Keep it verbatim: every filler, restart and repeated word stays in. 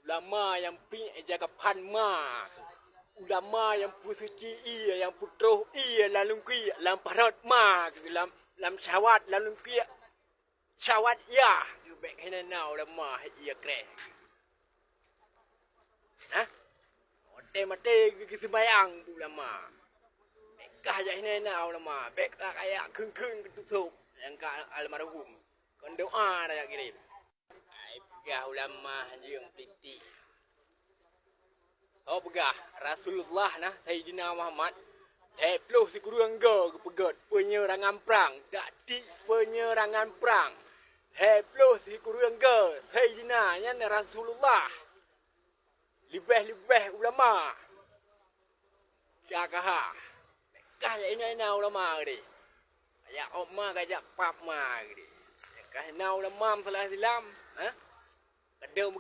Ulama nyang piek jaga phan ma. Ulama nyang peusuci ié, nyang peutroh ié lam lungkiek, lam parot ma, lam, lam syawat, lam lungkiek. Syawat ya, bèk keunan na ulama ié kreh. Hah? Maté-maté geuseumayang ulama. Bèk kah jak hinan na ulama. Bèk kah kayak kheun-kheun keu tusok nyang ka almarhum. Kon doa na jak kirém. Ai peugah ulama jeueng titik. Ho peugah Rasulullah na Saidina Muhammad lhèe ploh sikureueng goe geupeugöt peunyerangan prang, taktik peunyerangan prang. Lhèe ploh sikureueng goe Saidina nyan Rasulullah. Leubeh-leubeh ulama. Syakaha. Kah jak ina-ina ulama gede. Jak ôk ma ka jak pap ma gede. Kah ina ulama masalah Islam, ha? Kadang